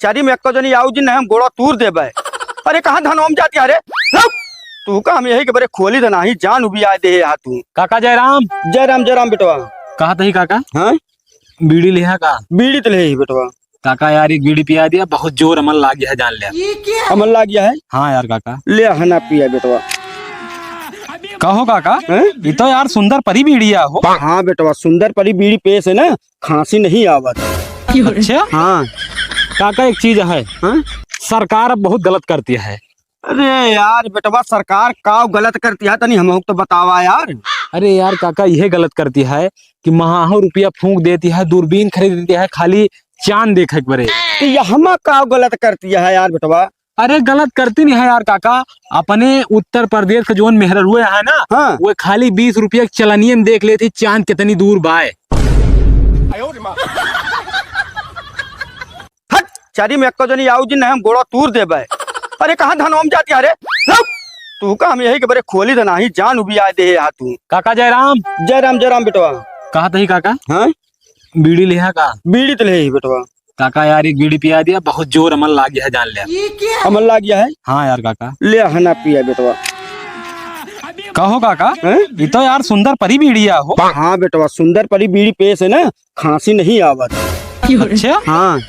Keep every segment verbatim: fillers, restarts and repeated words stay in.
चारी में एक्को जनी आऊ जी, नहीं हम गोड़ा तूर देबे। अरे, कहाँ धनवा में जाती है रे? रुक! तू का हम यही के बरे खोली दे नाही, जान उबिया दे है तू। काका जयराम। जयराम, जयराम बेटवा। कहा तही काका? हाँ? बीड़ी लेहा का? बीड़ी तो ले ही बेटवा। काका यार, एक बीड़ी पिया दिया, बहुत जोर अमल लाग गया है, जान लिया। अमल लाग गया है? हाँ यार काका। ले हना पिया बेटवा। कहो काका, हैं? ये तो यार सुंदर परी बीड़ी आ हो। हाँ बेटवा, सुंदर परी बीड़ी पेश है ना, खांसी नहीं आवत। अच्छा? हाँ। काका, एक चीज है, हाँ? सरकार अब बहुत गलत करती है। अरे यार बेटवा, सरकार का गलत करती है, तनी हमहू तो बतावा यार। अरे यार काका, यह गलत करती है कि महाहू रुपया फूंक देती है, दूरबीन खरीद देती है, खाली चांद देखे के बरे। तो यहमा का गलत करती है यार बेटवा? अरे गलत करती नहीं है यार काका, अपने उत्तर प्रदेश के जोन मेहररुए है ना, हाँ। वो खाली बीस रुपया के चलनिए में देख लेती चांद कितनी दूर बाय। हट, चारी में एक्को जनी आऊ जी, नहीं हम गोड़ा तूर देबे। अरे, कहाँ धनवा में जाती है रे? रुक! तू का हम यही के बरे खोली दे नाही, जान उबिया दे है तू। काका जयराम। जयराम, जयराम बेटवा। कहा तही काका? हाँ? बीड़ी लेहा का? बीड़ी तो ले ही बेटवा। काका यार, एक बीड़ी पिया दिया, बहुत जोर अमल लाग गया है, जान लिया। अमल लाग गया है? हाँ यार काका। ले हना पिया बेटवा। कहो काका, हैं? ये तो यार सुंदर परी बीड़ी आ हो। हाँ बेटवा, सुंदर परी बीड़ी पेश है ना, खांसी नहीं आवत। अच्छा? हाँ।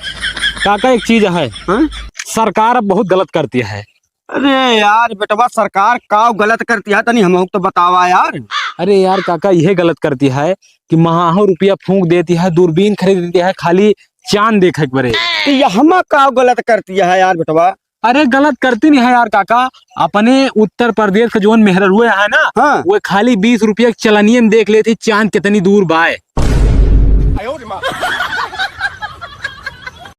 काका, एक चीज है, हाँ? सरकार अब बहुत गलत करती है। अरे यार बेटवा, सरकार का गलत करती है, तनी हमहू तो बतावा यार। अरे यार काका, यह गलत करती है कि महाहू रुपया फूंक देती है, दूरबीन खरीद देती है, खाली चांद देखे के बरे। तो यहमा का गलत करती है यार बेटवा? अरे गलत करती नहीं है यार काका, अपने उत्तर प्रदेश के जोन मेहररुए है ना, हाँ। वो खाली बीस रुपया के चलनिए में देख लेती चांद कितनी दूर बाय।